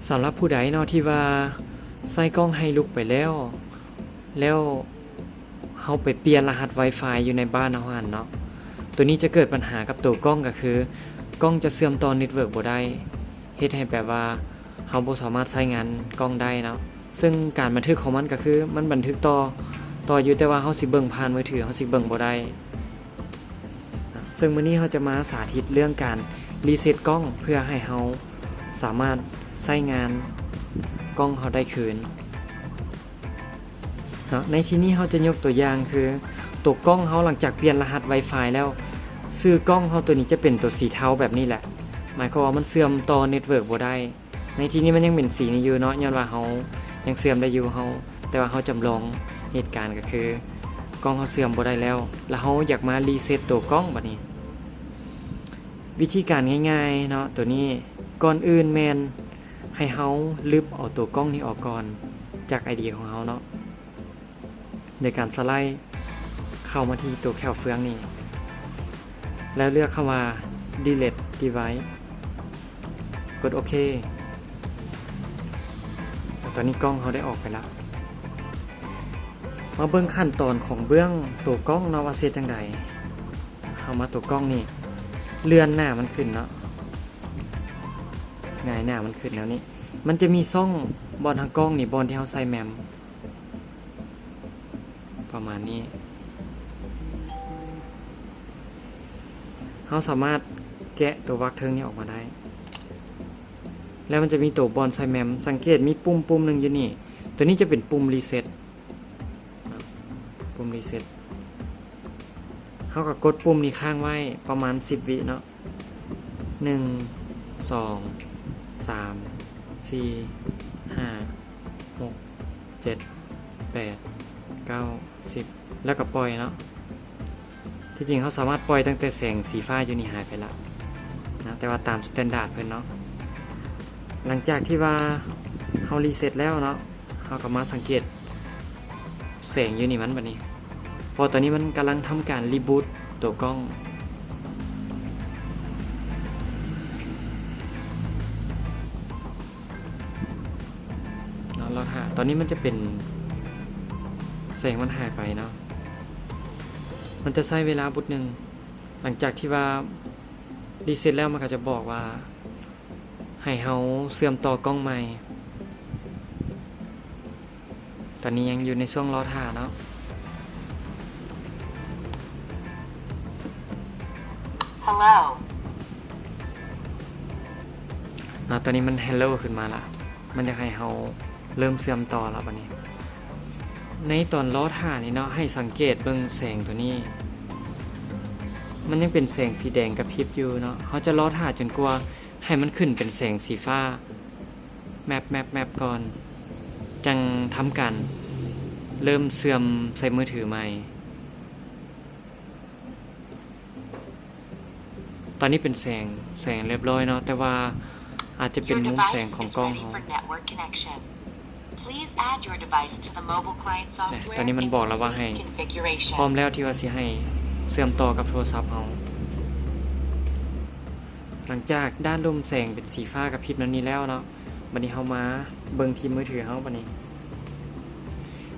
ສຳລັບຜູ້ໃດເນາະ ທີ່ວ່າໃຊ້ກ້ອງໄຮລຸກໄປແລ້ວ ແລ້ວເຮົາໄປປ່ຽນລະຫັດ Wi-Fi ຢູ່ໃນບ້ານເຮົາຫັ້ນເນາະ, ໂຕນີ້ຈະເກີດບັນຫາກັບໂຕກ້ອງ ກໍຄືກ້ອງຈະເຊື່ອມຕໍ່ເນັດເວີກບໍ່ໄດ້, ເຮັດໃຫ້ແບບວ່າເຮົາບໍ່ສາມາດໃຊ້ງານກ້ອງໄດ້ເນາະ. ເຊິ່ງການບັນທຶກຂອງມັນກໍຄືມັນບັນທຶກຕໍ່ ຕໍ່ຢູ່, ແຕ່ວ່າເຮົາຊິເບິ່ງຜ່ານມືຖື ເຮົາຊິເບິ່ງບໍ່ໄດ້. ເຊິ່ງມື້ນີ້ເຮົາຈະມາສາທິດເລື່ອງການຣີເຊັດກ້ອງ ເພື່ອໃຫ້ເຮົາສາມາດໃຊ້ງານກ້ອງເຮົາໄດ້ຄືນເນາະ. ໃນທີ່ນີ້ເຮົາຈະຍົກຕົວຢ່າງຄື ໂຕກ້ອງເຮົາຫຼັງຈາກປ່ຽນລະຫັດ Wi-Fi ແລ້ວ, ຊື່ກ້ອງເຮົາໂຕນີ້ຈະເປັນໂຕສີເທົາແບບນີ້ແຫຼະ, ໝາຍຄວາມວ່າມັນເຊື່ອມຕໍ່ເນັດເວີກບໍ່ໄດ້. ໃນທີ່ນີ້ມັນຍັງເປັນສີນີ້ຢູ່ເນາະ, ຍ້ອນວ່າເຮົາຍັງເຊື່ອມໄດ້ຢູ່, ເຮົາ ແຕ່ວ່າເຮົາຈຳລອງເຫດການກໍຄື ກ້ອງເຮົາເຊື່ອມບໍ່ໄດ້ແລ້ວ ແລ້ວເຮົາຢາກມາຣີເຊັດໂຕກ້ອງບັດນີ້. ວິທີການງ່າຍໆເນາະ ໂຕນີ້, ກ່ອນອື່ນແມ່ນໃຫ້ເຮົາລຶບເອົາໂຕກ້ອງນີ້ອອກກ່ອນ ຈາກ ໄອ ດີ ຂອງເຮົາເນາະ. ໃນການສະໄລເຂົ້າມາທີ່ຕົວແຂ້ວເຟືອງນີ້ ແລ້ວເລືອກຄຳວ່າ Delete Device ກົດໂອເຄ. ຕອນນີ້ກ້ອງເຮົາໄດ້ອອກໄປລະ. ມາເບິ່ງຂັ້ນຕອນຂອງເບື້ອງຕົວກ້ອງເນາະ ວ່າເຮັດຈັ່ງໃດ. ເຮົາມາຕົວກ້ອງນີ້ ເລື່ອນໜ້າມັນຂຶ້ນເນາະ, ຫງາຍໜ້າມັນຂຶ້ນແນວນີ້. ມັນຈະມີຊ່ອງບ່ອນທາງກ້ອງນີ້, ບ່ອນທີ່ເຮົາໃສ່ແມມ ປະມານນີ້. ເຮົາສາມາດແກະຕົວວັກເທິງນີ້ອອກມາໄດ້ ແລ້ວມັນຈະມີໂຕບ່ອນໃສ່ແມມ. ສັງເກດມີປຸ່ມປຸ່ມໜຶ່ງຢູ່ນີ້, ໂຕນີ້ຈະເປັນປຸ່ມຣີເຊັດ, ປຸ່ມຣີເຊັດ. ເຮົາກໍກົດປຸ່ມນີ້ຄ້າງໄວ້ປະມານສິບວິເນາະ. ໜຶ່ງ ສອງ ສາມ ສີ່ ຫ້າ ຫົກ ເຈັດ ແປດ ເກົ້າ ສິບ ແລ້ວກໍປ່ອຍເນາະ. ທີ່ຈິງເຮົາສາມາດປ່ອຍຕັ້ງແຕ່ແສງສີຟ້າຢູ່ນີ້ຫາຍໄປລະນະ, ແຕ່ວ່າຕາມສະແຕນດາດເພິ່ນເນາະ. ຫຼັງຈາກທີ່ວ່າເຮົາຣີເຊັດແລ້ວເນາະ, ເຮົາກໍມາສັງເກດແສງຢູ່ນີ້ມັນບັດນີ້, ເພາະຕອນນີ້ມັນກຳລັງທຳການຣີບູດຕົວກ້ອງເນາະ. ລອຖ້າ, ຕອນນີ້ມັນຈະເປັນ ແສງມັນຫາຍໄປເນາະ, ມັນຈະໃຊ້ເວລາບຸດໜຶ່ງ. ຫຼັງຈາກທີ່ວ່າຣີເຊັດແລ້ວ, ມັນກໍຈະບອກວ່າ ໃຫ້ເຮົາເຊື່ອມຕໍ່ກ້ອງໃໝ່. ຕອນນີ້ຍັງຢູ່ໃນຊ່ວງລໍຖ້າເນາະ. Hello. ອາ ຕອນນີ້ມັນ Hello ຂຶ້ນມາລະ, ມັນຢາກໃຫ້ເຮົາເລີ່ມເຊື່ອມຕໍ່ລະບັດນີ້. ໃນຕອນລໍຖ້ານີ້ເນາະ, ໃຫ້ສັງເກດເບິ່ງແສງໂຕນີ້, ມັນຍັງເປັນແສງສີແດງກະພິບຢູ່ເນາະ. ເຮົາຈະລໍຖ້າຈົນກວ່າ ໃຫ້ມັນຂຶ້ນເປັນແສງສີຟ້າ ແມັບ ແມັບ ແມັບ ກ່ອນ, ຈັ່ງທຳການເລີ່ມເຊື່ອມໃສ່ມືຖືໃໝ່. ຕອນນີ້ເປັນແສງ, ແສງລຽບລ້ອຍເນາະ, ແຕ່ວ່າອາດຈະເປັນມຸມແສງຂອງກ້ອງເຮົາ. ແນະ, ຕອນນີ້ມັນບອກແລ້ວວ່າໃຫ້ ພ້ອມແລ້ວທີ່ວ່າຊິໃຫ້ເຊື່ອມຕໍ່ກັບໂທລະສັບເຮົາ. ຫຼັງຈາກດ້ານລຸ່ມແສງເປັນສີຟ້າກະພິບແນວນີ້ແລ້ວເນາະ, ບັດນີ້ເຮົາມາເບິ່ງທີ່ມືຖືເຮົາບັດນີ້.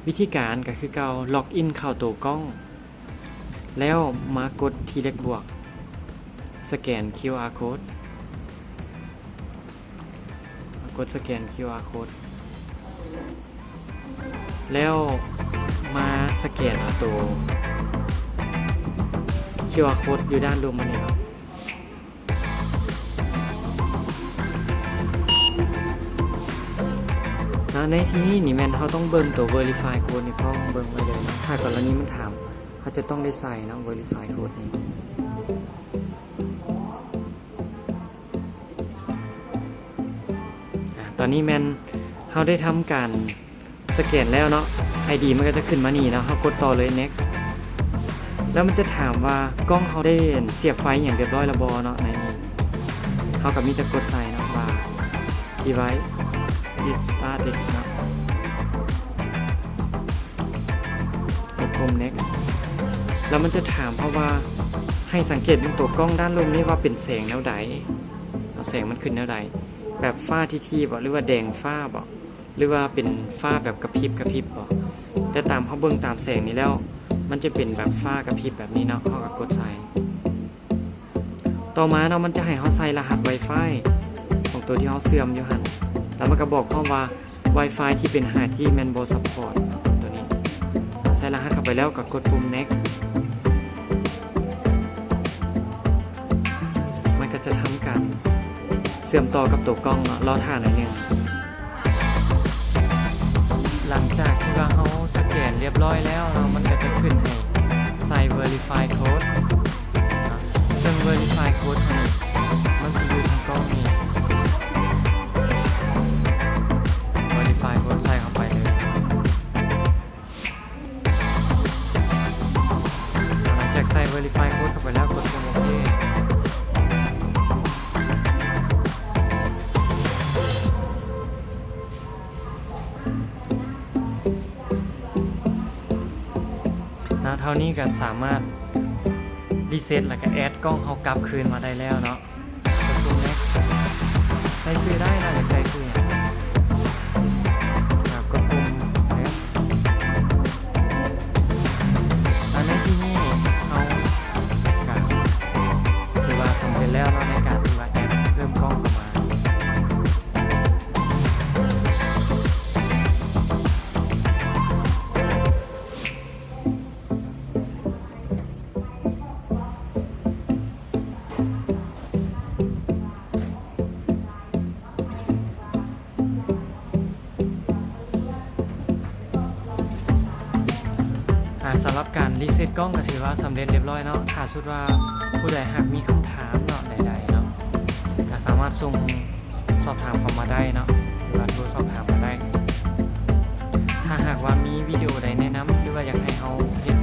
ວິທີການກະຄືເກົ່າ, ລັອກອິນເຂົ້າໂຕກ້ອງ ແລ້ວມາກົດທີ່ເລກບວກ, ສະແກນຄິວອາໂຄດ, ກົດສະແກນຄິວອາໂຄດ ແລ້ວມາສະແກນເອົາໂຕຄິວອາໂຄດຢູ່ດ້ານລຸ່ມອັນນີ້ເນາະ. ອາ ໃນທີ່ນີ້ນີ້ແມ່ນເຮົາຕ້ອງເບິ່ງໂຕເວຣິຟາຍໂຄດນີ້ພ້ອມ, ເບິ່ງໄວ້ເລີຍເນາະ. ຖ້າກໍລະນີມັນຖາມ, ເຮົາຈະຕ້ອງໄດ້ໃສ່ເນາະ ເວຣິຟາຍໂຄດນີ້. ອາ ຕອນນີ້ແມ່ນເຮົາໄດ້ທຳການ ສະແກນແລ້ວເນາະ, ໄອດີມັນກໍຈະຂຶ້ນມານີ້ເນາະ, ເຮົາກົດຕໍ່ເລີຍ Next ແລ້ວມັນຈະຖາມວ່າກ້ອງເຮົາໄດ້ສຽບໄຟຫຍັງລຽບຮ້ອຍແລ້ວບໍ່ເນາະ. ໃນນີ້ເຮົາກໍມີແຕ່ກົດໃສ່ເນາະວ່າ Device is started ເນາະ, ກົດປຸ່ມ Next ແລ້ວມັນຈະຖາມເຮົາວ່າ ໃຫ້ສັງເກດເບິ່ງຕົວກ້ອງດ້ານລຸ່ມນີ້ວ່າເປັນແສງແນວໃດ, ແສງມັນຂຶ້ນແນວໃດ. ແບບຟ້າຖີ່ໆບໍ ຫຼືວ່າແດງຟ້າບໍ ຫຼືວ່າເປັນຟ້າແບບກະພິບກະພິບບໍ? ແຕ່ຕາມເຮົາເບິ່ງຕາມແສງນີ້ແລ້ວ ມັນຈະເປັນແບບຟ້າກະພິບແບບນີ້ເນາະ, ເຮົາກະກົດໃສ່. ຕໍ່ມາເນາະ ມັນຈະໃຫ້ເຮົາໃສ່ລະຫັດ Wi-Fi ຂອງໂຕທີ່ເຮົາເຊື່ອມຢູ່ຫັ້ນ, ແລ້ວມັນກະບອກພ້ອມວ່າ Wi-Fi ທີ່ເປັນຫ້າຈີ ແມ່ນບໍ່ support ໂຕນີ້. ໃສ່ລະຫັດເຂົ້າໄປແລ້ວກະກົດປຸ່ມ next. ມັນກະຈະທຳການເຊື່ອມຕໍ່ກັບໂຕກ້ອງເນາະ, ລໍຖ້າໜ້ອຍໜຶ່ງ. ຫຼັງຈາກທີ່ວ່າເຮົາສະແກນລຽບລ້ອຍແລ້ວເນາະ, ມັນກະຈະຂຶ້ນໃຫ້ໃສ່ verify code ເນາະ, ເຊິ່ງ verify code ຫັ້ນ ມັນຊິຢູ່ທາງກ້ອງນີ້. verify code ໃສ່ເຂົ້າໄປເລີຍ. ຫຼັງຈາກໃສ່ verify code ເຂົ້າໄປແລ້ວ ກົດປຸ່ມໂອເຄ. ນະ ເທົ່ານີ້ກະສາມາດ reset ແລ້ວກະ add ກ້ອງເຮົາກັບຄືນມາໄດ້ແລ້ວເນາະ. ກົດປຸ່ມ next. ໃສ່ຊື່ໄດ້ເນາະ, ຢາກໃສ່ຊື່ຫຍັງ ກະກົດປຸ່ມ save. ອາ ໃນທີ່ນີ້ເຮົາກະຖືວ່າສຳເລັດແລ້ວເນາະ ໃນການທີ່ວ່າ add ເພີ່ມກ້ອງເຂົ້າມາ. ອາ ສຳລັບການ reset ກ້ອງກະຖືວ່າສຳເລັດລຽບລ້ອຍເນາະ. ຖ້າສົມມຸດວ່າຜູ້ໃດຫາກມີຄຳຖາມເນາະ ໃດໆເນາະ ກະສາມາດສົ່ງ ສອບຖາມເຂົ້າມາໄດ້ເນາະ ຫຼືວ່າໂທສອບຖາມມາໄດ້. ຖ້າຫາກວ່າມີວິດີໂອໃດແນະນຳ ຫຼືວ່າຢາກໃຫ້ເຮົາເຮັ